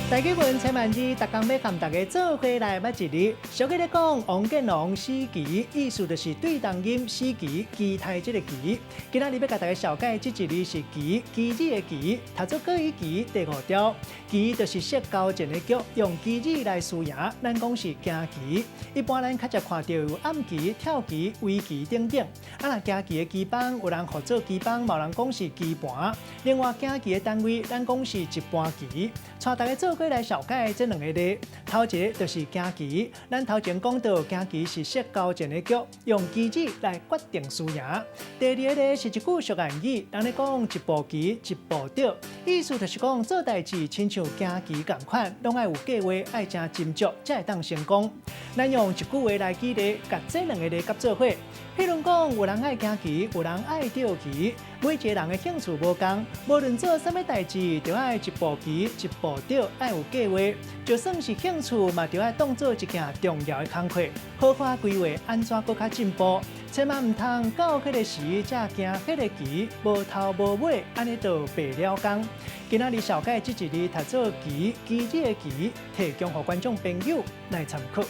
大家問千萬字，逐工欲共大家做伙來捌一字。俗語咧講，王建龍死棋，意思就是對同音死棋，棋刣這个棋。今仔日欲共大家紹介這一字是棋，棋子的棋，讀做國語棋第五調。棋就是摔跤前的局，用棋子來輸贏，咱講是行棋。一般咱較常看著有暗棋、跳棋、圍棋等等。啊，若行棋的棋枋，有人號做棋枋，嘛有人講是棋盤。另外，行棋的單位，咱講是一盤棋。帶大家做伙來紹介這兩个字，頭一个就是行棋。咱頭前講到行棋是摔跤前的局，用棋子來決定輸贏。第二个是一句俗諺語，人咧講一步棋一步著，意思就是講做代誌親像行棋仝款，攏愛有計劃，愛誠斟酌，才會當成功。咱用一句話來舉例，共這兩个字合做伙。譬如講，有人愛行棋，有人愛釣棋，每一个人的興趣無仝，無論做啥物代誌，著愛一步棋一步著，愛有計劃。就算是興趣，嘛著愛當做一件重要的工課，好好規劃，按怎閣較進步。千萬毋通到彼个時才行彼个棋，無頭無尾，按呢就白了工。今仔日紹介這一字讀做棋，棋子的棋，提供予觀眾朋友來參考。